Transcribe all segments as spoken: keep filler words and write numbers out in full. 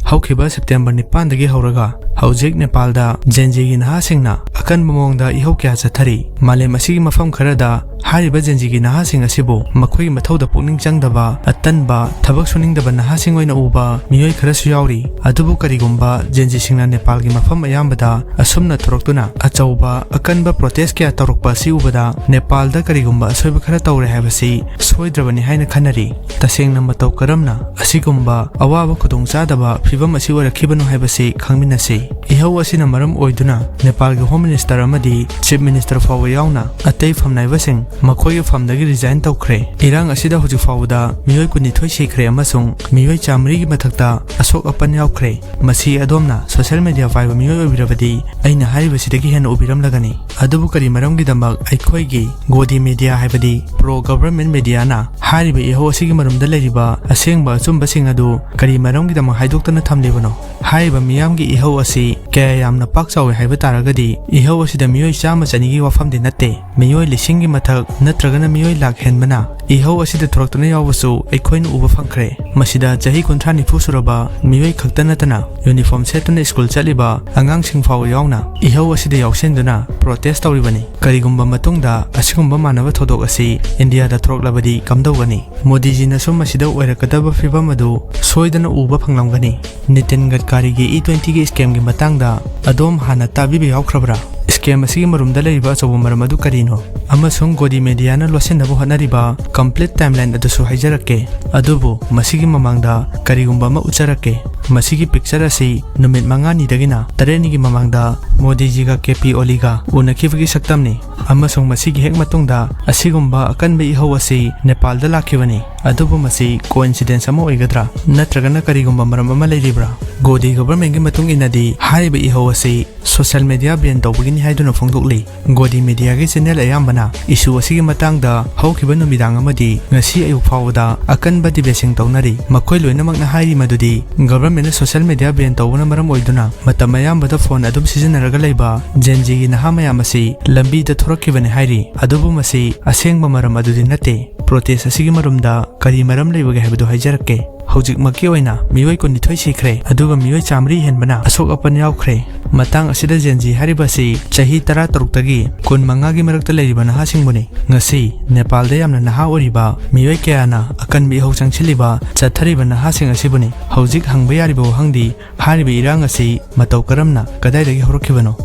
ꯍꯧꯈꯤꯕ ꯁꯦꯞꯇꯦꯝꯕꯔ ꯅꯤꯄꯥꯟꯗꯒꯤ ꯍꯧꯔꯒ ꯍꯧꯖꯤꯛ ꯅꯦꯄꯥꯜꯗ Gen Zꯒꯤ ꯅꯍꯥꯁꯤꯡꯅ ꯑꯀꯟꯕ ꯃꯑꯣꯡꯗ ꯏꯍꯧ ꯀꯌꯥ ꯆꯠꯊꯔꯤ꯫ ꯃꯥꯂꯦꯝ ꯑꯁꯤꯒꯤ ꯃꯐꯝ ꯈꯔꯗ ꯍꯥꯏꯔꯤꯕ Gen Zꯒꯤ ꯅꯍꯥꯁꯤꯡ ꯑꯁꯤꯕꯨ ꯃꯈꯣꯏꯒꯤ ꯃꯊꯧꯗ ꯄꯨꯛꯅꯤꯡ ꯆꯪꯗꯕ, ꯑꯇꯟꯕ, ꯊꯕꯛ ꯁꯨꯅꯤꯡꯗꯕ ꯅꯍꯥꯁꯤꯡ ꯑꯣꯏꯅ ꯎꯕ ꯃꯤꯑꯣꯏ ꯈꯔꯁꯨ ꯌꯥꯎꯔꯤ꯫ ꯑꯗꯨꯕꯨ ꯀꯔꯤꯒꯨꯝꯕ Gen Zꯁꯤꯡꯅ ꯅꯦꯄꯥꯜꯒꯤ ꯃꯐꯝ ꯑꯌꯥꯝꯕꯗ ꯑꯁꯨꯝꯅ ꯊꯣꯔꯛꯇꯨꯅ ꯑꯆꯧꯕ ꯑꯀꯟꯕ protest ꯀꯌꯥ ꯇꯧꯔꯛꯄ ꯑꯁꯤ ꯎꯕꯗ ꯅꯦꯄꯥꯜꯗ ꯀꯔꯤꯒꯨꯝꯕ ꯑꯁꯣꯏꯕ ꯈꯔ ꯇꯧꯔꯦ ꯍꯥꯏꯕꯁꯤ ꯁꯣꯏꯗ꯭ꯔꯕꯅꯤ ꯍꯥꯏꯅ ꯈꯟꯅꯔꯤ꯫ ꯇꯁꯦꯡꯅ ꯃꯇꯧ ꯀꯔꯝꯅ ꯑꯁꯤꯒꯨꯝꯕ ꯑꯋꯥꯕ ꯈꯨꯗꯣꯡꯆꯥꯗꯕ ꯐꯤꯚꯝ ꯑꯁꯤ ꯑꯣꯏꯔꯛꯈꯤꯕꯅꯣ ꯍꯥꯏꯕꯁꯤ ꯈꯪꯃꯤꯟꯅꯁꯤ꯫ ꯏꯍꯧ ꯑꯁꯤꯅ ꯃꯔꯝ ꯑꯣꯏꯗꯨꯅ ꯅꯦꯄꯥꯜꯒꯤ Home Minister ꯑꯃꯗꯤ Chief Minister ꯐꯥꯎꯕ ꯌꯥꯎꯅ ꯑꯇꯩ ꯐꯝꯅꯥꯏꯕꯁꯤꯡ ꯃꯈꯣꯏꯒꯤ ꯐꯝꯗꯒꯤ resign ꯇꯧꯈ꯭ꯔꯦ꯫ ꯏꯔꯥꯡ ꯑꯁꯤꯗ ꯍꯧꯖꯤꯛ ꯐꯥꯎꯕꯗ ꯃꯤꯑꯣꯏ ꯀꯨꯟꯅꯤꯊꯣꯏ ꯁꯤꯈ꯭ꯔꯦ ꯑꯃꯁꯨꯡ ꯃꯤꯑꯣꯏ ꯆꯥꯃꯔꯤꯒꯤ ꯃꯊꯛꯇ ꯑꯁꯣꯛ ꯑꯄꯟ ꯌꯥꯎꯈ꯭ꯔꯦ꯫ ꯃꯁꯤ ꯑꯗꯣꯝꯅ social media ꯄꯥꯏꯕ ꯃꯤꯑꯣꯏ ꯑꯣꯏꯕꯤꯔꯕꯗꯤ ꯑꯩꯅ ꯍꯥꯏꯔꯤꯕꯁꯤꯗꯒꯤ ꯍꯦꯟꯅ ꯎꯕꯤꯔꯝꯂꯒꯅꯤ꯫ ꯑꯗꯨꯕꯨ ꯀꯔꯤ ꯃꯔꯝꯒꯤꯗꯃꯛ ꯑꯩꯈꯣꯏꯒꯤ ꯒꯣꯗꯤ media ꯍꯥꯏꯕꯗꯤ pro government mediaꯅ ꯍꯥꯏꯔꯤꯕ ꯏꯍꯧ ꯑꯁꯤꯒꯤ ꯃꯔꯝꯗ ꯂꯩꯔꯤꯕ ꯑꯁꯦꯡꯕ ꯑꯆꯨꯝꯕꯁꯤꯡ ꯑꯗꯨ ꯀꯔꯤ ꯃꯔꯝꯒꯤꯗꯃꯛ ꯍꯥꯏꯗꯣꯛꯇꯅ ꯊꯝꯂꯤꯕꯅꯣ? ꯍꯥꯏꯔꯤꯕ ꯃꯤꯌꯥꯝꯒꯤ ꯏꯍꯧ ꯑꯁꯤ ꯀꯌꯥ ꯌꯥꯝꯅ ꯄꯥꯛ ꯆꯥꯎꯏ ꯍꯥꯏꯕ ꯇꯥꯔꯒꯗꯤ, ꯏꯍꯧ ꯑꯁꯤꯗ ꯃꯤꯑꯣꯏ ꯆꯥꯝꯃ ꯆꯅꯤꯒꯤ ꯋꯥꯐꯝꯗꯤ ꯅꯠꯇꯦ꯫ ꯃꯤꯑꯣꯏ ꯂꯤꯁꯤꯡꯒꯤ ꯃꯊꯛ ꯅꯠꯇ꯭ꯔꯒꯅ ꯃꯤꯑꯣꯏ ꯂꯥꯈ ꯍꯦꯟꯕꯅ ꯏꯍꯧ ꯑꯁꯤꯗ ꯊꯣꯔꯛꯇꯨꯅ ꯌꯥꯎꯕꯁꯨ ꯑꯩꯈꯣꯏꯅ ꯎꯕ ꯐꯪꯈ꯭ꯔꯦ꯫ ꯃꯁꯤꯗ ꯆꯍꯤ ꯀꯨꯟꯊ꯭ꯔꯥ ꯅꯤꯐꯨ ꯁꯨꯔꯕ ꯃꯤꯑꯣꯏ ꯈꯛꯇ ꯅꯠꯇꯅ uniform ꯁꯦꯠꯇꯨꯅ ꯁ꯭ꯀꯨꯜ ꯆꯠꯂꯤꯕ ꯑꯉꯥꯡꯁꯤꯡ ꯐꯥꯎꯕ ꯌꯥꯎꯅ ꯏꯍꯧ ꯑꯁꯤꯗ ꯌꯥꯎꯁꯤꯟꯗꯨꯅ protest ꯇꯧꯔꯤꯕꯅꯤ꯫ ꯀꯔꯤꯒꯨꯝꯕ ꯃꯇꯨꯡꯗ ꯑꯁꯤꯒꯨꯝꯕ ꯃꯥꯟꯅꯕ ꯊꯧꯗꯣꯛ ꯑꯁꯤ ꯏꯟꯗꯤꯌꯥꯗ ꯊꯣꯔꯛꯂꯕꯗꯤ ꯀꯝꯗꯧꯒꯅꯤ? ꯃꯣꯗꯤꯖꯤꯅꯁꯨ ꯃꯁꯤꯗ ꯑꯣꯏꯔꯛꯀꯗꯕ ꯐꯤꯚꯝ ꯑꯗꯨ ꯁꯣꯏꯗꯅ ꯎꯕ ꯐꯪꯂꯝꯒꯅꯤ꯫ ꯅꯤꯇꯤꯟ ꯒꯗꯀꯥꯔꯤꯒꯤ E twentyꯒꯤ scamꯒꯤ ꯃꯇꯥꯡꯗ ꯑꯗꯣꯝ ꯍꯥꯟꯅ ꯇꯥꯕꯤꯕ ꯌꯥꯎꯈ꯭ꯔꯕ꯭ꯔꯥ? Scam ꯑꯁꯤꯒꯤ ꯃꯔꯨꯝꯗ ꯂꯩꯔꯤꯕ ꯑꯆꯧꯕ ꯃꯔꯝ ꯑꯗꯨ ꯀꯔꯤꯅꯣ? ꯑꯃꯁꯨꯡ ꯒꯣꯗꯤ mediaꯅ ꯂꯣꯠꯁꯤꯟꯅꯕ ꯍꯣꯠꯅꯔꯤꯕ complete timeline ꯑꯗꯨꯁꯨ ꯍꯥꯏꯖꯔꯛꯀꯦ꯫ ꯑꯗꯨꯕꯨ ꯃꯁꯤꯒꯤ ꯃꯃꯥꯡꯗ ꯀꯔꯤꯒꯨꯝꯕ ꯑꯃ ꯎꯠꯆꯔꯛꯀꯦ꯫ ꯃꯁꯤꯒꯤ picture ꯑꯁꯤ ꯅꯨꯃꯤꯠ ꯃꯉꯥꯅꯤꯗꯒꯤꯅ ꯇꯔꯦꯠꯅꯤꯒꯤ ꯃꯃꯥꯡꯗ ꯃꯣꯗꯤꯖꯤꯒ K P Olyꯒ ꯎꯅꯈꯤꯕꯒꯤ ꯁꯛꯇꯝꯅꯤ꯫ ꯑꯃꯁꯨꯡ ꯃꯁꯤꯒꯤ ꯍꯦꯛ ꯃꯇꯨꯡꯗ ꯑꯁꯤꯒꯨꯝꯕ ꯑꯀꯟꯕ ꯏꯍꯧ ꯑꯁꯤ ꯅꯦꯄꯥꯜꯗ ꯂꯥꯛꯈꯤꯕꯅꯤ꯫ ꯑꯗꯨꯕꯨ ꯃꯁꯤ coincidence ꯑꯃ ꯑꯣꯏꯒꯗ꯭ꯔꯥ? ꯅꯠꯇ꯭ꯔꯒꯅ ꯀꯔꯤꯒꯨꯝꯕ ꯃꯔꯝ ꯑꯃ ꯂꯩꯔꯤꯕ꯭ꯔꯥ? ꯒꯣꯗꯤ governmentꯒꯤ ꯃꯇꯨꯡ ꯏꯟꯅꯗꯤ ꯍꯥꯏꯔꯤꯕ ꯏꯍꯧ ꯑꯁꯤ social media ban ꯇꯧꯕꯒꯤꯅꯤ ꯍꯥꯏꯗꯨꯅ ꯐꯣꯡꯗꯣꯛꯂꯤ꯫ ꯒꯣꯗꯤ mediaꯒꯤ channel ꯑꯌꯥꯝꯕꯅ issue ꯑꯁꯤꯒꯤ ꯃꯇꯥꯡꯗ ꯍꯧꯈꯤꯕ ꯅꯨꯃꯤꯗꯥꯡ ꯑꯃꯗꯤ ꯉꯁꯤ ꯑꯌꯨꯛ ꯐꯥꯎꯕꯗ ꯑꯀꯟꯕ debateꯁꯤꯡ ꯇꯧꯅꯔꯤ꯫ ꯃꯈꯣꯏ ꯂꯣꯏꯅꯃꯛꯅ ꯍꯥꯏꯔꯤ ꯃꯗꯨꯗꯤ governmentꯅ social media ban ꯇꯧꯕꯅ ꯃꯔꯝ ꯑꯣꯏꯗꯨꯅ ꯃꯇꯝ ꯑꯌꯥꯝꯕꯗ phone ꯑꯗꯨꯝ ꯁꯤꯖꯤꯟꯅꯔꯒ ꯂꯩꯕ Gen Zꯒꯤ ꯅꯍꯥ ꯃꯌꯥꯝ ꯑꯁꯤ ꯂꯝꯕꯤꯗ ꯊꯣꯔꯛꯈꯤꯕꯅꯤ ꯍꯥꯏꯔꯤ꯫ ꯑꯗꯨꯕꯨ ꯃꯁꯤ ꯑꯁꯦꯡꯕ ꯃꯔꯝ ꯑꯗꯨꯗꯤ ꯅꯠꯇꯦ꯫ Protest ꯑꯁꯤꯒꯤ ꯃꯔꯨꯝꯗ ꯀꯔꯤ ꯃꯔꯝ ꯂꯩꯕꯒꯦ ꯍꯥꯏꯕꯗꯨ ꯍꯥꯏꯖꯔꯛꯀꯦ꯫ ꯍꯧꯖꯤꯛꯃꯛꯀꯤ ꯑꯣꯏꯅ ꯃꯤꯑꯣꯏ ꯀꯨꯟꯅꯤꯊꯣꯏ ꯁꯤꯈ꯭ꯔꯦ, ꯑꯗꯨꯒ ꯃꯤꯑꯣꯏ ꯆꯥꯃꯔꯤ ꯍꯦꯟꯕꯅ ꯑꯁꯣꯛ ꯑꯄꯟ ꯌꯥꯎꯈ꯭ꯔꯦ꯫ ꯃꯇꯥꯡ ꯑꯁꯤꯗ Gen Z ꯍꯥꯏꯔꯤꯕ ꯑꯁꯤ ꯆꯍꯤ ꯇꯔꯥ ꯇꯔꯨꯛꯇꯒꯤ ꯀꯨꯟ ꯃꯉꯥꯒꯤ ꯃꯔꯛꯇ ꯂꯩꯔꯤꯕ ꯅꯍꯥꯁꯤꯡꯕꯨꯅꯤ꯫ ꯉꯁꯤ ꯅꯦꯄꯥꯜꯗ ꯌꯥꯝꯅ ꯅꯍꯥ ꯑꯣꯏꯔꯤꯕ ꯃꯤꯑꯣꯏ ꯀꯌꯥꯅ ꯑꯀꯟꯕ ꯏꯍꯧ ꯆꯪꯁꯤꯜꯂꯤꯕ ꯆꯠꯊꯔꯤꯕ ꯅꯍꯥꯁꯤꯡ ꯑꯁꯤꯕꯨꯅꯤ꯫ ꯍꯧꯖꯤꯛ ꯍꯪꯕ ꯌꯥꯔꯤꯕ ꯋꯥꯍꯪꯗꯤ, ꯍꯥꯏꯔꯤꯕ ꯏꯔꯥꯡ ꯑꯁꯤ ꯃꯇꯧ ꯀꯔꯝꯅ, ꯀꯗꯥꯏꯗꯒꯤ ꯍꯧꯔꯛꯈꯤꯕꯅꯣ?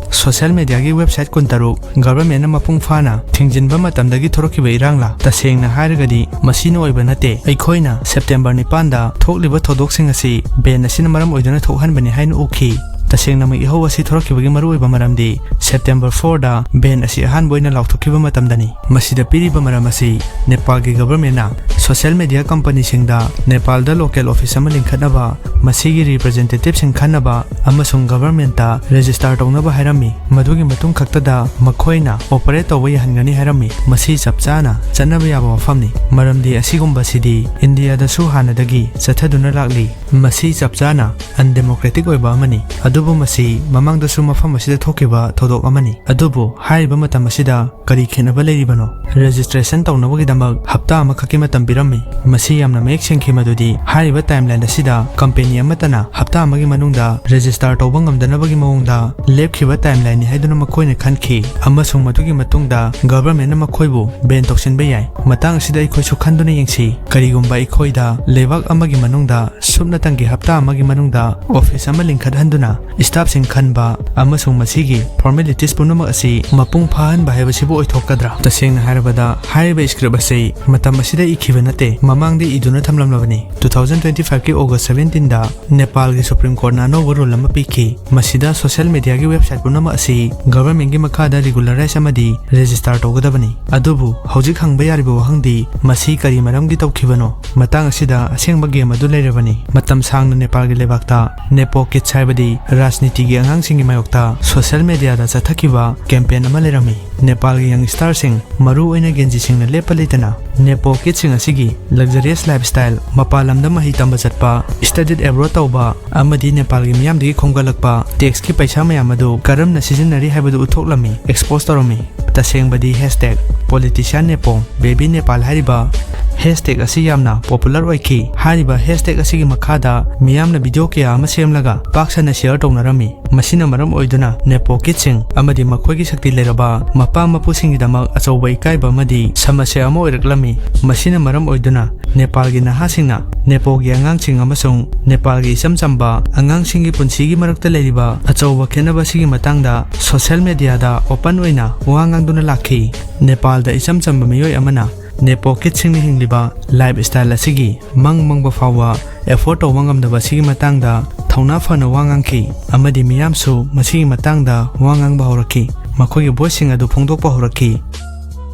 Social media ꯒꯤ website ꯀꯨꯟꯇꯔꯨꯛ government ꯅ ꯃꯄꯨꯡ ꯐꯥꯅ ꯊꯤꯡꯖꯤꯟꯕ ꯃꯇꯝꯗꯒꯤ ꯊꯣꯔꯛꯈꯤꯕ ꯏꯔꯥꯡꯂꯥ? ꯇꯁꯦꯡꯅ ꯍꯥꯏꯔꯒꯗꯤ ꯃꯁꯤꯅ ꯑꯣꯏꯕ ꯅꯠꯇꯦ꯫ ꯑꯩꯈꯣꯏꯅ September ꯅꯤꯄꯥꯟꯗ ꯊꯣꯛꯂꯤꯕ ꯊꯧꯗꯣꯛꯁꯤꯡ ꯑꯁꯤ ban ꯑꯁꯤꯅ ꯃꯔꯝ ꯑꯣꯏꯗꯨꯅ ꯊꯣꯛꯍꯟꯕꯅꯤ ꯍꯥꯏꯅ ꯎꯈꯤ꯫ ꯇꯁꯦꯡꯅꯃꯛ ꯏꯍꯧ ꯑꯁꯤ ꯊꯣꯔꯛꯈꯤꯕꯒꯤ ꯃꯔꯨꯑꯣꯏꯕ ꯃꯔꯝꯗꯤ September four ꯗ ban ꯑꯁꯤ ꯑꯍꯥꯟꯕ ꯑꯣꯏꯅ ꯂꯥꯎꯊꯣꯛꯈꯤꯕ ꯃꯇꯝꯗꯅꯤ꯫ ꯃꯁꯤꯗ ꯄꯤꯔꯤꯕ ꯃꯔꯝ ꯑꯁꯤ ꯅꯦꯄꯥꯜꯒꯤ government ꯅ social media company ꯁꯤꯡꯗ ꯅꯦꯄꯥꯜꯗ local office ꯑꯃ ꯂꯤꯡꯈꯠꯅꯕ, ꯃꯁꯤꯒꯤ representative ꯁꯤꯡ ꯈꯟꯅꯕ ꯑꯃꯁꯨꯡ government ꯇ register ꯇꯧꯅꯕ ꯍꯥꯏꯔꯝꯃꯤ꯫ ꯃꯗꯨꯒꯤ ꯃꯇꯨꯡ ꯈꯛꯇꯗ ꯃꯈꯣꯏꯅ operate ꯇꯧꯕ ꯌꯥꯍꯟꯒꯅꯤ ꯍꯥꯏꯔꯝꯃꯤ꯫ ꯃꯁꯤ ꯆꯞ ꯆꯥꯅ ꯆꯠꯅꯕ ꯌꯥꯕ ꯋꯥꯐꯝꯅꯤ, ꯃꯔꯝꯗꯤ ꯑꯁꯤꯒꯨꯝꯕꯁꯤꯗꯤ ꯏꯟꯗꯤꯌꯥꯗꯁꯨ ꯍꯥꯟꯅꯗꯒꯤ ꯆꯠꯊꯗꯨꯅ ꯂꯥꯛꯂꯤ꯫ ꯃꯁꯤ ꯆꯞ ꯆꯥꯅ undemocratic ꯑꯣꯏꯕ ꯑꯃꯅꯤ, ꯑꯗꯨꯕꯨ ꯃꯁꯤ ꯃꯃꯥꯡꯗꯁꯨ ꯃꯐꯝ ꯑꯁꯤꯗ ꯊꯣꯛꯈꯤꯕ ꯊꯧꯗꯣꯛ ꯑꯃꯅꯤ꯫ ꯑꯗꯨꯕꯨ ꯍꯥꯏꯔꯤꯕ ꯃꯇꯝ ꯑꯁꯤꯗ ꯀꯔꯤ ꯈꯦꯠꯅꯕ ꯂꯩꯔꯤꯕꯅꯣ? Registration ꯇꯧꯅꯕꯒꯤꯗꯃꯛ ꯍꯞꯇꯥ ꯑꯃꯈꯛꯀꯤ ꯃꯇꯝ ꯄꯤꯔꯝꯃꯤ꯫ ꯃꯁꯤ ꯌꯥꯝꯅ ꯃꯌꯦꯛ ꯁꯦꯡꯈꯤ, ꯃꯗꯨꯗꯤ ꯍꯥꯏꯔꯤꯕ timeline ꯑꯁꯤꯗ company ꯑꯃꯠꯇꯅ ꯍꯞꯇꯥ ꯑꯃꯒꯤ ꯃꯅꯨꯡꯗ register ꯇꯧꯕ ꯉꯝꯗꯅꯕꯒꯤ ꯃꯑꯣꯡꯗ ꯂꯦꯞꯈꯤꯕ timeline ꯅꯤ ꯍꯥꯏꯗꯨꯅ ꯃꯈꯣꯏꯅ ꯈꯟꯈꯤ, ꯑꯃꯁꯨꯡ ꯃꯗꯨꯒꯤ ꯃꯇꯨꯡꯗ government ꯅ ꯃꯈꯣꯏꯕꯨ ban ꯇꯧꯁꯤꯟꯕ ꯌꯥꯏ꯫ ꯃꯇꯥꯡ ꯑꯁꯤꯗ ꯑꯩꯈꯣꯏꯁꯨ ꯈꯟꯗꯨꯅ ꯌꯦꯡꯁꯤ, ꯀꯔꯤꯒꯨꯝꯕ ꯑꯩꯈꯣꯏꯗ ꯂꯩꯕꯥꯛ ꯑꯃꯒꯤ ꯃꯅꯨꯡꯗ ꯁꯨꯞꯅꯇꯪꯒꯤ ꯍꯞꯇꯥ ꯑꯃꯒꯤ ꯃꯅꯨꯡꯗ office ꯑꯃ ꯂꯤꯡꯈꯠꯍꯟꯗꯨꯅ staff ꯁꯤꯡ ꯈꯟꯕ ꯑꯃꯁꯨꯡ ꯃꯁꯤꯒꯤ formalities ꯄꯨꯝꯅꯃꯛ ꯑꯁꯤ ꯃꯄꯨꯡ ꯐꯥꯍꯟꯕ ꯍꯥꯏꯕꯁꯤꯕꯨ ꯑꯣꯏꯊꯣꯛꯀꯗ꯭ꯔꯥ? ꯇꯁꯦꯡꯅ ꯍꯥꯏꯔꯕꯗ, ꯍꯥꯏꯔꯤꯕ script ꯑꯁꯤ ꯃꯇꯝ ꯑꯁꯤꯗ ꯏꯈꯤꯕ ꯅꯠꯇꯦ, ꯃꯃꯥꯡꯗ ꯏꯗꯨꯅ ꯊꯝꯂꯝꯂꯕꯅꯤ꯫ Two thousand twenty five ꯀꯤ August seventeen ꯗ ꯅꯦꯄꯥꯜꯒꯤ Supreme Court ꯅ ꯑꯅꯧꯕ rule ꯑꯃ ꯄꯤꯈꯤ꯫ ꯃꯁꯤꯗ social media ꯒꯤ website ꯄꯨꯝꯅꯃꯛ ꯑꯁꯤ government ꯀꯤ ꯃꯈꯥꯗ regularize ꯑꯃꯗꯤ register ꯇꯧꯒꯗꯕꯅꯤ꯫ ꯑꯗꯨꯕꯨ ꯍꯧꯖꯤꯛ ꯍꯪꯕ ꯌꯥꯔꯤꯕ ꯋꯥꯍꯪꯗꯤ, ꯃꯁꯤ ꯀꯔꯤ ꯃꯔꯝꯒꯤ ꯇꯧꯈꯤꯕꯅꯣ? ꯃꯇꯥꯡ ꯑꯁꯤꯗ ꯑꯁꯦꯡꯕ game ꯑꯗꯨ ꯂꯩꯔꯕꯅꯤ꯫ ꯃꯇꯝ ꯁꯥꯡꯅ ꯅꯦꯄꯥꯜꯒꯤ ꯂꯩꯕꯥꯛꯇ Nepo Kids ꯍꯥꯏꯕꯗꯤ ꯔꯥꯖꯅꯤꯇꯤꯒꯤ ꯑꯉꯥꯡꯁꯤꯡꯒꯤ ꯃꯥꯌꯣꯛꯇ social media ꯗ ꯆꯠꯊꯈꯤꯕ campaign ꯑꯃ ꯂꯩꯔꯝꯃꯤ꯫ ꯅꯦꯄꯥꯜꯒꯤ youngster ꯁꯤꯡ, ꯃꯔꯨ ꯑꯣꯏꯅ Gen Z ꯁꯤꯡꯅ ꯂꯦꯞꯄ ꯂꯩꯇꯅ Nepo Kids ꯁꯤꯡ ꯑꯁꯤꯒꯤ luxurious lifestyle, ꯃꯄꯥꯟ ꯂꯝꯗ ꯃꯍꯩ ꯇꯝꯕ ꯆꯠꯄ, studied abroad ꯇꯧꯕ, ꯑꯃꯗꯤ ꯅꯦꯄꯥꯜꯒꯤ ꯃꯤꯌꯥꯝꯗꯒꯤ ꯈꯣꯝꯒꯠꯂꯛꯄ tax ꯀꯤ ꯄꯩꯁꯥ ꯃꯌꯥꯝ ꯑꯗꯨ ꯀꯔꯝꯅ ꯁꯤꯖꯤꯟꯅꯔꯤ ꯍꯥꯏꯕꯗꯨ ꯎꯠꯊꯣꯛꯂꯝꯃꯤ, expose ꯇꯧꯔꯝꯃꯤ꯫ ꯇꯁꯦꯡꯕꯗꯤ, hashtag Politician Nepo, Baby Nepal ꯍꯥꯏꯔꯤꯕ ꯍꯦꯁꯇꯦꯒ ꯑꯁꯤ ꯌꯥꯝꯅ ꯄꯣꯄꯨꯂꯔ ꯑꯣꯏꯈꯤ꯫ ꯍꯥꯏꯔꯤꯕ ꯍꯦꯁꯇꯦꯒ ꯑꯁꯤꯒꯤ ꯃꯈꯥꯗ ꯃꯤꯌꯥꯝꯅ ꯚꯤꯗꯤꯑꯣ ꯀꯌꯥ ꯑꯃ ꯁꯦꯝꯂꯒ ꯄꯥꯛ ꯁꯟꯅ ꯁꯤꯌꯔ ꯇꯧꯅꯔꯝꯃꯤ꯫ ꯃꯁꯤꯅ ꯃꯔꯝ ꯑꯣꯏꯗꯨꯅ ꯅꯦꯄꯣ ꯀꯤꯠꯁꯤꯡ ꯑꯃꯗꯤ ꯃꯈꯣꯏꯒꯤ ꯁꯛꯇꯤ ꯂꯩꯔꯕ ꯃꯄꯥ ꯃꯄꯨꯁꯤꯡꯒꯤꯗꯃꯛ ꯑꯆꯧꯕ ꯏꯀꯥꯏꯕ ꯑꯃꯗꯤ ꯁꯃꯁ꯭ꯌꯥ ꯑꯃ ꯑꯣꯏꯔꯛꯂꯝꯃꯤ꯫ ꯃꯁꯤꯅ ꯃꯔꯝ ꯑꯣꯏꯗꯨꯅ ꯅꯦꯄꯥꯜꯒꯤ ꯅꯍꯥꯁꯤꯡꯅ ꯅꯦꯄꯣꯒꯤ ꯑꯉꯥꯡꯁꯤꯡ ꯑꯃꯁꯨꯡ ꯅꯦꯄꯥꯜꯒꯤ ꯏꯆꯝ ꯆꯝꯕ ꯑꯉꯥꯡꯁꯤꯡꯒꯤ ꯄꯨꯟꯁꯤꯒꯤ ꯃꯔꯛꯇ ꯂꯩꯔꯤꯕ ꯑꯆꯧꯕ ꯈꯦꯠꯅꯕ ꯑꯁꯤꯒꯤ ꯃꯇꯥꯡꯗ ꯁꯣꯁꯤꯌꯦꯜ ꯃꯦꯗꯤꯌꯥꯗ ꯑꯣꯄꯟ ꯑꯣꯏꯅ ꯋꯥ ꯉꯥꯡꯗꯨꯅ ꯂꯥꯛꯈꯤ꯫ ꯅꯦꯄꯥꯜꯗ ꯏꯆꯝ ꯆꯝꯕ ꯃꯤꯑꯣꯏ ꯑꯃꯅ ꯅꯦꯄꯣ ꯀꯤꯠꯁꯤꯡꯅ ꯍꯤꯡꯂꯤꯕ ꯂꯥꯏꯐ ꯁ꯭ꯇꯥꯏꯜ ꯑꯁꯤꯒꯤ ꯃꯪ ꯃꯪꯕ ꯐꯥꯎꯕ ꯑꯦꯐꯣꯔꯗ ꯇꯧꯕ ꯉꯝꯗꯕ ꯑꯁꯤꯒꯤ ꯃꯇꯥꯡꯗ ꯊꯧꯅꯥ ꯐꯅ ꯋꯥ ꯉꯥꯡꯈꯤ ꯑꯃꯗꯤ ꯃꯤꯌꯥꯝꯁꯨ ꯃꯁꯤꯒꯤ ꯃꯇꯥꯡꯗ ꯋꯥ ꯉꯥꯡꯕ ꯍꯧꯔꯛꯈꯤ꯫ ꯃꯈꯣꯏꯒꯤ ꯚꯣꯏꯁꯁꯤꯡ ꯑꯗꯨ ꯐꯣꯡꯗꯣꯛꯄ ꯍꯧꯔꯛꯈꯤ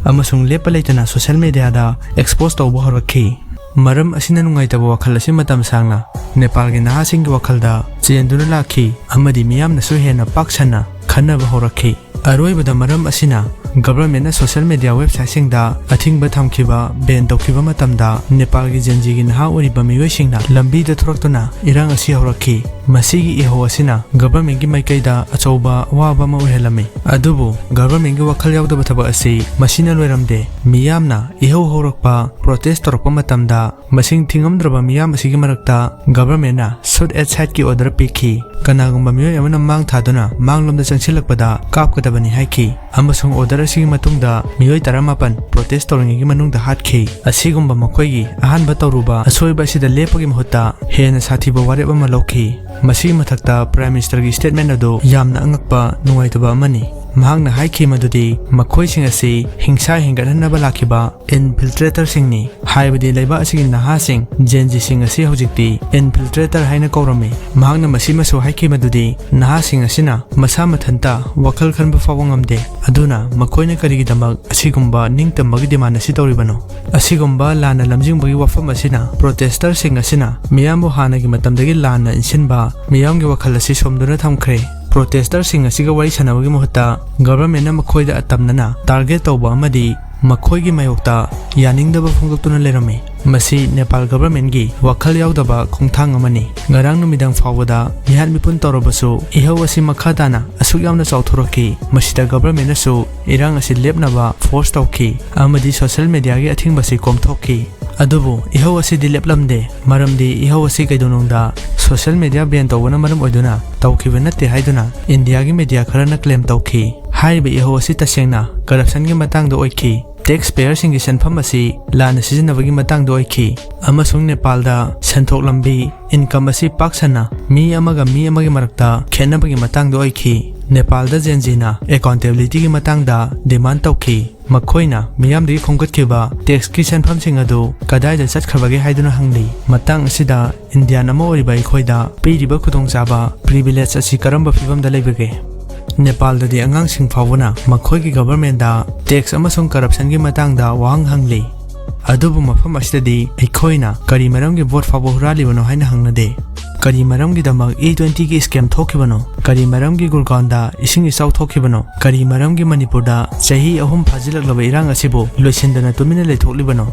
ꯑꯃꯁꯨꯡ ꯂꯦꯞꯄ ꯂꯩꯇꯅ ꯁꯣꯁꯤꯌꯦꯜ ꯃꯦꯗꯤꯌꯥꯗ ꯑꯦꯛꯁꯄꯣꯖ ꯇꯧꯕ ꯍꯧꯔꯛꯈꯤ꯫ ꯃꯔꯝ ꯑꯁꯤꯅ ꯅꯨꯡꯉꯥꯏꯇꯕ ꯋꯥꯈꯜ ꯑꯁꯤ ꯃꯇꯝ ꯁꯥꯡꯅ ꯅꯦꯄꯥꯜꯒꯤ ꯅꯍꯥꯁꯤꯡꯒꯤ ꯋꯥꯈꯜꯗ ꯆꯦꯟꯗꯨꯅ ꯂꯥꯛꯈꯤ ꯑꯃꯗꯤ ꯃꯤꯌꯥꯝꯅꯁꯨ ꯍꯦꯟꯅ ꯄꯥꯛ ꯁꯟꯅ ꯈꯟꯅꯕ ꯍꯧꯔꯛꯈꯤ꯫ ꯑꯔꯣꯏꯕꯗ ꯃꯔꯝ ꯑꯁꯤꯅ ꯒꯚꯔꯟꯃꯦꯟꯠꯅ ꯁꯣꯁꯤꯌꯦꯜ ꯃꯦꯗꯤꯌꯥ ꯋꯦꯕꯁꯥꯏꯠꯁꯤꯡꯗ ꯑꯊꯤꯡꯕ ꯊꯝꯈꯤꯕ, ꯕꯦꯟ ꯇꯧꯈꯤꯕ ꯃꯇꯝꯗ ꯅꯦꯄꯥꯜꯒꯤ ꯖꯦꯟꯖꯤꯒꯤ ꯅꯍꯥ ꯑꯣꯏꯔꯤꯕ ꯃꯤꯑꯣꯏꯁꯤꯡꯅ ꯂꯝꯕꯤꯗ ꯊꯣꯔꯛꯇꯨꯅ ꯏꯔꯥꯡ ꯑꯁꯤ ꯍꯧꯔꯛꯈꯤ꯫ ꯃꯁꯤꯒꯤ ꯏꯍꯧ ꯑꯁꯤꯅ ꯒꯚꯔꯟꯃꯦꯟꯠꯀꯤ ꯃꯥꯏꯀꯩꯗ ꯑꯆꯧꯕ ꯑꯋꯥꯕ ꯑꯃ ꯑꯣꯏꯍꯜꯂꯝꯃꯤ꯫ ꯑꯗꯨꯕꯨ ꯒꯚꯔꯟꯃꯦꯟꯠꯀꯤ ꯋꯥꯈꯜ ꯌꯥꯎꯗꯕ ꯊꯕꯛ ꯑꯁꯤ ꯃꯁꯤꯅ ꯂꯣꯏꯔꯝꯗꯦ꯫ ꯃꯤꯌꯥꯝꯅ ꯏꯍꯧ ꯍꯧꯔꯛꯄ, ꯄ꯭ꯔꯣꯇꯦꯁ ꯇꯧꯔꯛꯄ ꯃꯇꯝꯗ ꯃꯁꯤꯡ ꯊꯤꯉꯝꯗ꯭ꯔꯕ ꯃꯤꯌꯥꯝ ꯑꯁꯤꯒꯤ ꯃꯔꯛꯇ ꯒꯚꯔꯟꯃꯦꯟꯠꯅ ꯁꯨꯠ ꯑꯦꯟ ꯁꯥꯏꯠꯀꯤ ꯑꯣꯔꯗꯔ ꯄꯤꯈꯤ꯫ ꯀꯅꯥꯒꯨꯝꯕ ꯃꯤꯑꯣꯏ ꯑꯃꯅ ꯃꯥꯡ ꯊꯥꯗꯨꯅ ꯃꯥꯡꯂꯣꯝꯗ ꯆꯪꯁꯤꯜꯂꯛꯄꯗ ꯀꯥꯞꯀꯗꯕꯅꯤ ꯍꯥꯏꯈꯤ ꯑꯃꯁꯨꯡ ꯑꯣꯔꯗꯔ ꯑꯁꯤꯒꯤ ꯃꯇꯨꯡꯗ ꯃꯤꯑꯣꯏ ꯇꯔꯥꯃꯥꯄꯟ ꯄ꯭ꯔꯣꯇꯦꯁ ꯇꯧꯔꯤꯉꯩꯒꯤ ꯃꯅꯨꯡꯗ ꯍꯥꯠꯈꯤ꯫ ꯑꯁꯤꯒꯨꯝꯕ ꯃꯈꯣꯏꯒꯤ ꯑꯍꯥꯟꯕ ꯇꯧꯔꯨꯕ ꯑꯁꯣꯏꯕ ꯑꯁꯤꯗ ꯂꯦꯞꯄꯒꯤ ꯃꯍꯨꯠꯇ ꯍꯦꯟꯅ ꯁꯥꯊꯤꯕ ꯋꯥꯔꯦꯞ ꯑꯃ ꯂꯧꯈꯤ꯫ ꯃꯁꯤꯒꯤ ꯃꯊꯛꯇ ꯄ꯭ꯔꯥꯏꯝ ꯃꯤꯅꯤꯁꯇꯔꯒꯤ ꯁ꯭ꯇꯦꯠꯃꯦꯟꯠ ꯑꯗꯨ ꯌꯥꯝꯅ ꯑꯉꯛꯄ, ꯅꯨꯡꯉꯥꯏꯇꯕ ꯑꯃꯅꯤ꯫ ꯃꯍꯥꯛꯅ ꯍꯥꯏꯈꯤ ꯃꯗꯨꯗꯤ ꯃꯈꯣꯏꯁꯤꯡ ꯑꯁꯤ ꯍꯤꯡꯁꯥ ꯍꯦꯟꯒꯠꯍꯟꯅꯕ ꯂꯥꯛꯈꯤꯕ ꯏꯟꯐꯤꯜꯇ꯭ꯔꯦꯇꯔꯁꯤꯡꯅꯤ꯫ ꯍꯥꯏꯕꯗꯤ ꯂꯩꯕꯥꯛ ꯑꯁꯤꯒꯤ ꯅꯍꯥꯁꯤꯡ, ꯖꯦꯟꯖꯤꯁꯤꯡ ꯑꯁꯤ ꯍꯧꯖꯤꯛꯇꯤ ꯏꯟꯐꯤꯜꯇ꯭ꯔꯦꯇꯔ ꯍꯥꯏꯅ ꯀꯧꯔꯝꯃꯤ꯫ ꯃꯍꯥꯛꯅ ꯃꯁꯤꯃꯁꯨ ꯍꯥꯏꯈꯤ ꯃꯗꯨꯗꯤ ꯅꯍꯥꯁꯤꯡ ꯑꯁꯤꯅ ꯃꯁꯥ ꯃꯊꯟꯇ ꯋꯥꯈꯜ ꯈꯟꯕ ꯐꯥꯎꯕ ꯉꯝꯗꯦ, ꯑꯗꯨꯅ ꯃꯈꯣꯏꯅ ꯀꯔꯤꯒꯤꯗꯃꯛ ꯑꯁꯤꯒꯨꯝꯕ ꯅꯤꯡꯇꯝꯕꯒꯤ ꯗꯤꯃꯥꯟ ꯑꯁꯤ ꯇꯧꯔꯤꯕꯅꯣ? ꯑꯁꯤꯒꯨꯝꯕ ꯂꯥꯟꯅ ꯂꯝꯖꯤꯡꯕꯒꯤ ꯋꯥꯐꯝ ꯑꯁꯤꯅ ꯄ꯭ꯔꯣꯇꯦꯁꯇꯔꯁꯤꯡ ꯑꯁꯤꯅ ꯃꯤꯌꯥꯝꯕꯨ ꯍꯥꯟꯅꯒꯤ ꯃꯇꯝꯗꯒꯤ ꯂꯥꯟꯅ ꯏꯟꯁꯤꯟꯕ, ꯃꯤꯌꯥꯝꯒꯤ ꯋꯥꯈꯜ ꯑꯁꯤ ꯁꯣꯝꯗꯨꯅ ꯊꯝꯈ꯭ꯔꯦ꯫ ꯄ꯭ꯔꯣꯇꯦꯁꯇꯔꯁꯤꯡ ꯑꯁꯤꯒ ꯋꯥꯔꯤ ꯁꯥꯟꯅꯕꯒꯤ ꯃꯍꯨꯠꯇ ꯒꯚꯔꯟꯃꯦꯟꯠꯅ ꯃꯈꯣꯏꯗ ꯑꯇꯝꯅꯅ ꯇꯥꯔꯒꯦꯠ ꯇꯧꯕ ꯑꯃꯗꯤ ꯃꯈꯣꯏꯒꯤ ꯃꯥꯌꯣꯛꯇ ꯌꯥꯅꯤꯡꯗꯕ ꯐꯣꯡꯗꯣꯛꯇꯨꯅ ꯂꯩꯔꯝꯃꯤ꯫ ꯃꯁꯤ ꯅꯦꯄꯥꯜ ꯒꯚꯔꯟꯃꯦꯟꯒꯤ ꯋꯥꯈꯜ ꯌꯥꯎꯗꯕ ꯈꯣꯡꯊꯥꯡ ꯑꯃꯅꯤ꯫ ꯉꯔꯥꯡ ꯅꯨꯃꯤꯗꯥꯡ ꯐꯥꯎꯕꯗ ꯃꯤꯍꯥꯠ ꯃꯤꯄꯨꯟ ꯇꯧꯔꯕꯁꯨ, ꯏꯍꯧ ꯑꯁꯤ ꯃꯈꯥ ꯇꯥꯅ ꯑꯁꯨꯛ ꯌꯥꯝꯅ ꯆꯥꯎꯊꯣꯔꯛꯈꯤ꯫ ꯃꯁꯤꯗ ꯒꯚꯔꯟꯃꯦꯟꯅꯁꯨ ꯏꯔꯥꯡ ꯑꯁꯤ ꯂꯦꯞꯅꯕ ꯐꯣꯔꯁ ꯇꯧꯈꯤ ꯑꯃꯗꯤ ꯁꯣꯁꯤꯌꯦꯜ ꯃꯦꯗꯤꯌꯥꯒꯤ ꯑꯊꯤꯡꯕꯁꯤ ꯀꯣꯝꯊꯣꯛꯈꯤ꯫ ꯑꯗꯨꯕꯨ ꯏꯍꯧ ꯑꯁꯤꯗꯤ ꯂꯦꯞꯂꯝꯗꯦ, ꯃꯔꯝꯗꯤ ꯏꯍꯧ ꯑꯁꯤ ꯀꯩꯗꯧꯅꯨꯡꯗ ꯁꯣꯁꯤꯌꯦꯜ ꯃꯦꯗꯤꯌꯥ ꯕꯦꯟ ꯇꯧꯕꯅ ꯃꯔꯝ ꯑꯣꯏꯗꯨꯅ ꯇꯧꯈꯤꯕ ꯅꯠꯇꯦ ꯍꯥꯏꯗꯨꯅ ꯏꯟꯗꯤꯌꯥꯒꯤ ꯃꯦꯗꯤꯌꯥ ꯈꯔꯅ ꯀ꯭ꯂꯦꯝ ꯇꯧꯈꯤ꯫ ꯍꯥꯏꯔꯤꯕ ꯏꯍꯧ ꯑꯁꯤ ꯇꯁꯦꯡꯅ ꯀꯔꯞꯁꯟꯒꯤ ꯃꯇꯥꯡꯗ ꯑꯣꯏꯈꯤ꯫ ꯇꯦꯛꯁ ꯄꯦꯌꯔꯁꯤꯡꯒꯤ ꯁꯦꯟꯐꯝ ꯑꯁꯤ ꯂꯥꯟꯅ ꯁꯤꯖꯤꯟꯅꯕꯒꯤ ꯃꯇꯥꯡꯗ ꯑꯣꯏꯈꯤ, ꯑꯃꯁꯨꯡ ꯅꯦꯄꯥꯜꯗ ꯁꯦꯟꯊꯣꯛ ꯂꯝꯕꯤ, ꯏꯟꯀꯝ ꯑꯁꯤ ꯄꯥꯛ ꯁꯟꯅ ꯃꯤ ꯑꯃꯒ ꯃꯤ ꯑꯃꯒꯤ ꯃꯔꯛꯇ ꯈꯦꯠꯅꯕꯒꯤ ꯃꯇꯥꯡꯗ ꯑꯣꯏꯈꯤ꯫ ꯅꯦꯄꯥꯜꯗ ꯖꯦꯟꯖꯤꯅ ꯑꯦꯀꯥꯎꯟꯇꯦꯕꯤꯂꯤꯇꯤꯒꯤ ꯃꯇꯥꯡꯗ ꯗꯤꯃꯥꯟ ꯇꯧꯈꯤ꯫ ꯃꯈꯣꯏꯅ ꯃꯤꯌꯥꯝꯗꯒꯤ ꯈꯣꯝꯒꯠꯈꯤꯕ ꯇꯦꯛꯁꯀꯤ ꯁꯦꯟꯐꯝꯁꯤꯡ ꯑꯗꯨ ꯀꯗꯥꯏꯗ ꯆꯠꯈ꯭ꯔꯕꯒꯦ ꯍꯥꯏꯗꯨꯅ ꯍꯪꯂꯤ꯫ ꯃꯇꯥꯡ ꯑꯁꯤꯗ ꯏꯟꯗꯤꯌꯥꯟ ꯑꯃ ꯑꯣꯏꯔꯤꯕ ꯑꯩꯈꯣꯏꯗ ꯄꯤꯔꯤꯕ ꯈꯨꯗꯣꯡꯆꯥꯕ, ꯄ꯭ꯔꯤꯚꯤꯂꯦꯖ ꯑꯁꯤ ꯀꯔꯝꯕ ꯐꯤꯕꯝꯗ ꯂꯩꯕꯒꯦ? ꯅꯦꯄꯥꯜꯗꯗꯤ ꯑꯉꯥꯡꯁꯤꯡ ꯐꯥꯎꯕꯅ ꯃꯈꯣꯏꯒꯤ ꯒꯚꯔꯟꯃꯦꯟꯗ ꯇꯦꯛꯁ ꯑꯃꯁꯨꯡ ꯀꯔꯞꯁꯟꯒꯤ ꯃꯇꯥꯡꯗ ꯋꯥꯍꯪ ꯍꯪꯂꯤ꯫ ꯑꯗꯨꯕꯨ ꯃꯐꯝ ꯑꯁꯤꯗꯗꯤ ꯑꯩꯈꯣꯏꯅ ꯀꯔꯤ ꯃꯔꯝꯒꯤ ꯚꯣꯠ ꯐꯥꯎꯕ ꯍꯨꯔꯥꯜꯂꯤꯕꯅꯣ ꯍꯥꯏꯅ ꯍꯪꯅꯗꯦ꯫ ꯀꯔꯤ ꯃꯔꯝꯒꯤꯗꯃꯛ ꯏ ꯇ꯭ꯋꯦꯟꯇꯤꯒꯤ ꯁ꯭ꯀꯦꯝ ꯊꯣꯛꯈꯤꯕꯅꯣ? ꯀꯔꯤ ꯃꯔꯝꯒꯤ ꯒꯨꯔꯒꯥꯎꯟꯗ ꯏꯁꯤꯡ ꯏꯆꯥꯎ ꯊꯣꯛꯈꯤꯕꯅꯣ? ꯀꯔꯤ ꯃꯔꯝꯒꯤ ꯃꯅꯤꯄꯨꯔꯗ ꯆꯍꯤ ꯑꯍꯨꯝ ꯐꯥꯖꯤꯜꯂꯛꯂꯕ ꯏꯔꯥꯡ ꯑꯁꯤꯕꯨ ꯂꯣꯏꯁꯤꯟꯗꯅ ꯇꯨꯃꯤꯟꯅ ꯂꯩꯊꯣꯛꯂꯤꯕꯅꯣ?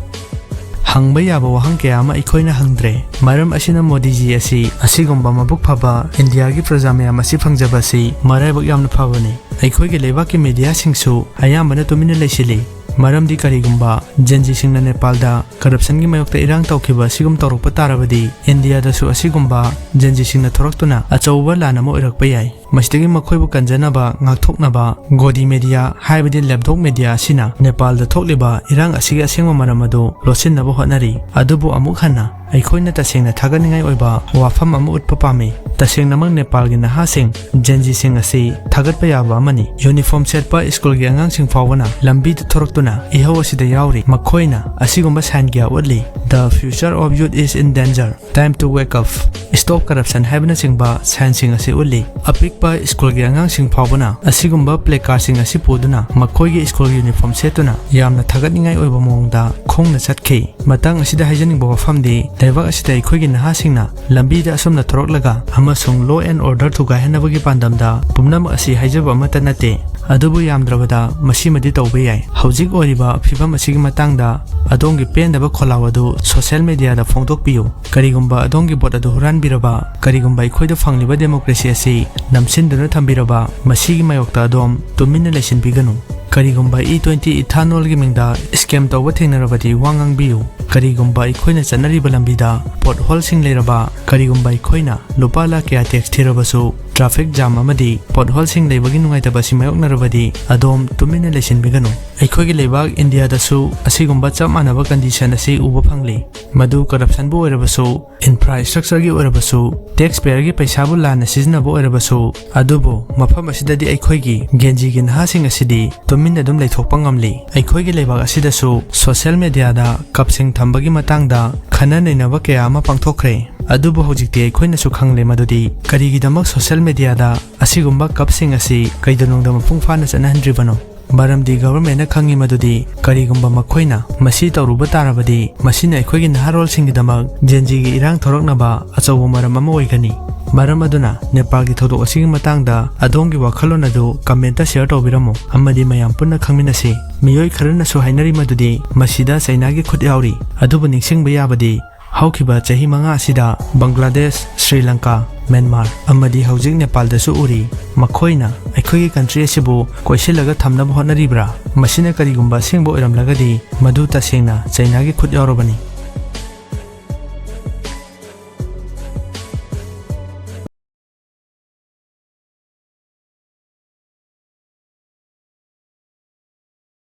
ꯍꯪꯕ ꯌꯥꯕ ꯋꯥꯍꯪ ꯀꯌꯥ ꯑꯃ ꯑꯩꯈꯣꯏꯅ ꯍꯪꯗ꯭ꯔꯦ꯫ ꯃꯔꯝ ꯑꯁꯤꯅ ꯃꯣꯗꯤꯖꯤ ꯑꯁꯤ ꯑꯁꯤꯒꯨꯝꯕ ꯃꯕꯨꯛ ꯐꯕ ꯏꯟꯗꯤꯌꯥꯒꯤ ꯄ꯭ꯔꯖꯥ ꯃꯌꯥꯝ ꯑꯁꯤ ꯐꯪꯖꯕ ꯑꯁꯤ ꯃꯔꯥꯏꯕꯛ ꯌꯥꯝꯅ ꯐꯕꯅꯤ꯫ ꯑꯩꯈꯣꯏꯒꯤ ꯂꯩꯕꯥꯛꯀꯤ ꯃꯦꯗꯤꯌꯥꯁꯤꯡꯁꯨ ꯑꯌꯥꯝꯕꯅ ꯇꯨꯃꯤꯟꯅ ꯂꯩꯁꯤꯜꯂꯤ, ꯃꯔꯝꯗꯤ ꯀꯔꯤꯒꯨꯝꯕ ꯖꯦꯟꯖꯤꯁꯤꯡꯅ ꯅꯦꯄꯥꯜꯗ ꯀꯔꯞꯁꯟꯒꯤ ꯃꯥꯌꯣꯛꯇ ꯏꯔꯥꯡ ꯇꯧꯈꯤꯕ ꯑꯁꯤꯒꯨꯝ ꯇꯧꯔꯛꯄ ꯇꯥꯔꯕꯗꯤ, ꯏꯟꯗꯤꯌꯥꯗꯁꯨ ꯑꯁꯤꯒꯨꯝꯕ ꯖꯦꯟꯖꯤꯁꯤꯡꯅ ꯊꯣꯔꯛꯇꯨꯅ ꯑꯆꯧꯕ ꯂꯥꯟ ꯑꯃ ꯑꯣꯏꯔꯛꯄ ꯌꯥꯏ꯫ ꯃꯁꯤꯗꯒꯤ ꯃꯈꯣꯏꯕꯨ ꯀꯟꯖꯅꯕ, ꯉꯥꯛꯊꯣꯛꯅꯕ ꯒꯣꯗꯤ ꯃꯦꯗꯤꯌꯥ ꯍꯥꯏꯕꯗꯤ ꯂꯦꯞꯗꯣꯛ ꯃꯦꯗꯤꯌꯥ ꯑꯁꯤꯅ ꯅꯦꯄꯥꯜꯗ ꯊꯣꯛꯂꯤꯕ ꯏꯔꯥꯡ ꯑꯁꯤꯒꯤ ꯑꯁꯦꯡꯕ ꯃꯔꯝ ꯑꯗꯨ ꯂꯣꯠꯁꯤꯟꯅꯕ ꯍꯣꯠꯅꯔꯤ꯫ ꯑꯗꯨꯕꯨ ꯑꯃꯨꯛ ꯍꯟꯅ ꯑꯩꯈꯣꯏꯅ ꯇꯁꯦꯡꯅ ꯊꯥꯒꯠꯅꯤꯡꯉꯥꯏ ꯑꯣꯏꯕ ꯋꯥꯐꯝ ꯑꯃ ꯎꯠꯄ ꯄꯥꯝꯃꯤ꯫ ꯇꯁꯦꯡꯅꯃꯛ ꯅꯦꯄꯥꯜꯒꯤ ꯅꯍꯥꯁꯤꯡ, ꯖꯦꯟꯖꯤꯁꯤꯡ ꯑꯁꯤ ꯊꯥꯒꯠꯄ ꯌꯥꯕ ꯑꯃꯅꯤ꯫ ꯌꯨꯅꯤꯐꯣꯔꯝ ꯁꯦꯠꯄ ꯁ꯭ꯀꯨꯜꯒꯤ ꯑꯉꯥꯡꯁꯤꯡ ꯐꯥꯎꯕꯅ ꯂꯝꯕꯤꯗ ꯊꯣꯔꯛꯇꯨꯅ ꯏꯍꯧ ꯑꯁꯤꯗ ꯌꯥꯎꯔꯤ꯫ ꯃꯈꯣꯏꯅ ꯑꯁꯤꯒꯨꯝꯕ ꯁꯥꯏꯟ ꯀꯌꯥ ꯎꯠꯂꯤ꯫ "The future of youth is in danger. Time to wake up. Stop corruption" ꯍꯥꯏꯕꯅꯆꯤꯡꯕ ꯁꯥꯏꯟꯁꯤꯡ ꯑꯁꯤ ꯎꯠꯂꯤ꯫ ꯑꯄꯤꯛꯄ ꯁ꯭ꯀꯨꯜꯒꯤ ꯑꯉꯥꯡꯁꯤꯡ ꯐꯥꯎꯕꯅ ꯑꯁꯤꯒꯨꯝꯕ ꯄ꯭ꯂꯦꯀꯥꯔꯗꯁꯤꯡ ꯑꯁꯤ ꯄꯨꯗꯨꯅ ꯃꯈꯣꯏꯒꯤ ꯁ꯭ꯀꯨꯜꯒꯤ ꯌꯨꯅꯤꯐꯣꯔꯝ ꯁꯦꯠꯇꯨꯅ ꯌꯥꯝꯅ ꯊꯥꯒꯠꯅꯤꯡꯉꯥꯏ ꯑꯣꯏꯕ ꯃꯑꯣꯡꯗ ꯈꯣꯡꯅ ꯆꯠꯈꯤ꯫ ꯃꯇꯥꯡ ꯑꯁꯤꯗ ꯍꯥꯏꯖꯅꯤꯡꯕ ꯋꯥꯐꯝꯗꯤ, ꯂꯩꯕꯥꯛ ꯑꯁꯤꯗ ꯑꯩꯈꯣꯏꯒꯤ ꯅꯍꯥꯁꯤꯡꯅ ꯂꯝꯕꯤꯗ ꯑꯁꯨꯝꯅ ꯊꯣꯔꯛꯂꯒ ꯑꯃꯁꯨꯡ law and order ꯊꯨꯒꯥꯏꯍꯟꯅꯕꯒꯤ ꯄꯥꯟꯗꯝꯗ ꯄꯨꯝꯅꯃꯛ ꯑꯁꯤ ꯍꯥꯏꯖꯕ ꯑꯃꯠꯇ ꯅꯠꯇꯦ꯫ ꯑꯗꯨꯕꯨ ꯌꯥꯝꯗ꯭ꯔꯕꯗ ꯃꯁꯤꯃꯗꯤ ꯇꯧꯕ ꯌꯥꯏ꯫ ꯍꯧꯖꯤꯛ ꯑꯣꯏꯔꯤꯕ ꯐꯤꯕꯝ ꯑꯁꯤꯒꯤ ꯃꯇꯥꯡꯗ ꯑꯗꯣꯝꯒꯤ ꯄꯦꯟꯗꯕ ꯈꯣꯜꯂꯥꯎ ꯑꯗꯨ ꯁꯣꯁꯤꯌꯦꯜ ꯃꯤꯗꯤꯌꯥꯗ ꯐꯣꯡꯗꯣꯛꯄꯤꯌꯨ꯫ ꯀꯔꯤꯒꯨꯝꯕ ꯑꯗꯣꯝꯒꯤ ꯚꯣꯠ ꯑꯗꯨ ꯍꯨꯔꯥꯟꯕꯤꯔꯕ, ꯀꯔꯤꯒꯨꯝꯕ ꯑꯩꯈꯣꯏꯗ ꯐꯪꯂꯤꯕ ꯗꯦꯃꯣꯀ꯭ꯔꯦꯁꯤ ꯑꯁꯤ ꯅꯝꯁꯤꯟꯗꯨꯅ ꯊꯝꯕꯤꯔꯕ, ꯃꯁꯤꯒꯤ ꯃꯥꯌꯣꯛꯇ ꯑꯗꯣꯝ ꯇꯨꯃꯤꯟꯅ ꯂꯩꯁꯤꯟꯕꯤꯒꯅꯨ꯫ ꯀꯔꯤꯒꯨꯝꯕ ꯏ ꯇ꯭ꯋꯦꯟꯇꯤ ꯏꯊꯥꯅꯣꯜꯒꯤ ꯃꯤꯡꯗ ꯁ꯭ꯀꯦꯝ ꯇꯧꯕ ꯊꯦꯡꯅꯔꯕꯗꯤ ꯋꯥ ꯉꯥꯡꯕꯤꯌꯨ꯫ ꯀꯔꯤꯒꯨꯝꯕ ꯑꯩꯈꯣꯏꯅ ꯆꯠꯅꯔꯤꯕ ꯂꯝꯕꯤꯗ ꯄꯣꯠꯍꯣꯜꯁꯤꯡ ꯂꯩꯔꯕ, ꯀꯔꯤꯒꯨꯝꯕ ꯑꯩꯈꯣꯏꯅ ꯂꯨꯄꯥ ꯂꯥꯈ ꯀꯌꯥ ꯇꯦꯛꯁ ꯊꯤꯔꯕꯁꯨ, ꯇ꯭ꯔꯥꯐꯤꯛ ꯖꯥꯝ ꯑꯃꯗꯤ ꯄꯣꯠꯍꯣꯜꯁꯤꯡ ꯂꯩꯕꯒꯤ ꯅꯨꯡꯉꯥꯏꯇꯕ ꯑꯁꯤ ꯃꯥꯌꯣꯛꯅꯔꯕꯗꯤ ꯑꯗꯣꯝ ꯇꯨꯃꯤꯟꯅ ꯂꯩꯁꯤꯟꯕꯤꯒꯅꯨ꯫ ꯑꯩꯈꯣꯏꯒꯤ ꯂꯩꯕꯥꯛ ꯏꯟꯗꯤꯌꯥꯗꯁꯨ ꯑꯁꯤꯒꯨꯝꯕ ꯆꯞ ꯃꯥꯟꯅꯕ ꯀꯟꯗꯤꯁꯟ ꯑꯁꯤ ꯎꯕ ꯐꯪꯂꯤ꯫ ꯃꯗꯨ ꯀꯔꯞꯁꯟꯕꯨ ꯑꯣꯏꯔꯕꯁꯨ, ꯏꯟꯐ꯭ꯔꯥꯁ꯭ꯇ꯭ꯔꯛꯆꯔꯒꯤ ꯑꯣꯏꯔꯕꯁꯨ, ꯇꯦꯛꯁ ꯄꯦꯌꯔꯒꯤ ꯄꯩꯁꯥꯕꯨ ꯂꯥꯟꯅ ꯁꯤꯖꯤꯟꯅꯕ ꯑꯣꯏꯔꯕꯁꯨ, ꯑꯗꯨꯕꯨ ꯃꯐꯝ ꯑꯁꯤꯗꯗꯤ ꯑꯩꯈꯣꯏꯒꯤ ꯒꯦꯟꯖꯤꯒꯤ ꯅꯍꯥꯁꯤꯡ ꯑꯁꯤꯗꯤ ꯇꯨꯃꯤꯟꯅ ꯑꯗꯨꯝ ꯂꯩꯊꯣꯛꯄ ꯉꯝꯂꯤ꯫ ꯑꯩꯈꯣꯏꯒꯤ ꯂꯩꯕꯥꯛ ꯑꯁꯤꯗꯁꯨ ꯁꯣꯁꯤꯌꯦꯜ ꯃꯤꯗꯤꯌꯥꯗ ꯀꯞꯁꯤꯡ ꯊꯝꯕꯒꯤ ꯃꯇꯥꯡꯗ ꯈꯟꯅ ꯅꯩꯅꯕ ꯀꯌꯥ ꯑꯃ ꯄꯥꯡꯊꯣꯛꯈ꯭ꯔꯦ꯫ ꯑꯗꯨꯕꯨ ꯍꯧꯖꯤꯛꯇꯤ ꯑꯩꯈꯣꯏꯅꯁꯨ ꯈꯪꯂꯦ ꯃꯗꯨꯗꯤ ꯀꯔꯤꯒꯤꯗꯃꯛ ꯁꯣꯁꯤꯌꯦꯜ ꯃꯤꯗꯤꯌꯥꯗ ꯑꯁꯤꯒꯨꯝꯕ ꯀꯞꯁꯤꯡ ꯑꯁꯤ ꯀꯩꯗꯧꯅꯨꯡꯗ ꯃꯄꯨꯡ ꯐꯥꯅ ꯆꯠꯅꯍꯟꯗ꯭ꯔꯤꯕꯅꯣ꯫ ꯃꯔꯝꯗꯤ ꯒꯚꯔꯟꯃꯦꯟꯠꯅ ꯈꯪꯉꯤ ꯃꯗꯨꯗꯤ ꯀꯔꯤꯒꯨꯝꯕ ꯃꯈꯣꯏꯅ ꯃꯁꯤ ꯇꯧꯔꯨꯕ ꯇꯥꯔꯕꯗꯤ ꯃꯁꯤꯅ ꯑꯩꯈꯣꯏꯒꯤ ꯅꯍꯥꯔꯣꯜꯁꯤꯡꯒꯤꯗꯃꯛ ꯖꯦꯟꯖꯤꯒꯤ ꯏꯔꯥꯡ ꯊꯣꯔꯛꯅꯕ ꯑꯆꯧꯕ ꯃꯔꯝ ꯑꯃ ꯑꯣꯏꯒꯅꯤ꯫ ꯃꯔꯝ ꯑꯗꯨꯅ ꯅꯦꯄꯥꯜꯒꯤ ꯊꯧꯗꯣꯛ ꯑꯁꯤꯒꯤ ꯃꯇꯥꯡꯗ ꯑꯗꯣꯝꯒꯤ ꯋꯥꯈꯜꯂꯣꯟ ꯑꯗꯨ ꯀꯃꯦꯟꯠꯇ ꯁꯤꯌꯔ ꯇꯧꯕꯤꯔꯝꯃꯨ ꯑꯃꯗꯤ ꯃꯌꯥꯝ ꯄꯨꯟꯅ ꯈꯪꯃꯤꯟꯅꯁꯤ꯫ ꯃꯤꯑꯣꯏ ꯈꯔꯅꯁꯨ ꯍꯥꯏꯅꯔꯤ ꯃꯗꯨꯗꯤ ꯃꯁꯤꯗ ꯆꯩꯅꯥꯒꯤ ꯈꯨꯠ ꯌꯥꯎꯔꯤ꯫ ꯑꯗꯨꯕꯨ ꯅꯤꯡꯁꯤꯡꯕ ꯌꯥꯕꯗꯤ ꯍꯧꯈꯤꯕ ꯆꯍꯤ ꯃꯉꯥ ꯑꯁꯤꯗ ꯕꯪꯒ꯭ꯂꯥꯗꯦꯁ, ꯁ꯭ꯔꯤ ꯂꯪꯀꯥ, ꯃ꯭ꯌꯥꯟꯃꯥꯔ ꯑꯃꯗꯤ ꯍꯧꯖꯤꯛ ꯅꯦꯄꯥꯜꯗꯁꯨ ꯎꯔꯤ꯫ ꯃꯈꯣꯏꯅ ꯑꯩꯈꯣꯏꯒꯤ ꯀꯟꯇ꯭ꯔꯤ ꯑꯁꯤꯕꯨ ꯀꯣꯏꯁꯤꯜꯂꯒ ꯊꯝꯅꯕ ꯍꯣꯠꯅꯔꯤꯕ꯭ꯔꯥ? ꯃꯁꯤꯅ ꯀꯔꯤꯒꯨꯝꯕ ꯑꯁꯦꯡꯕ ꯑꯣꯏꯔꯝꯂꯒꯗꯤ ꯃꯗꯨ ꯇꯁꯦꯡꯅ ꯆꯩꯅꯥꯒꯤ ꯈꯨꯠ ꯌꯥꯎꯔꯕꯅꯤ꯫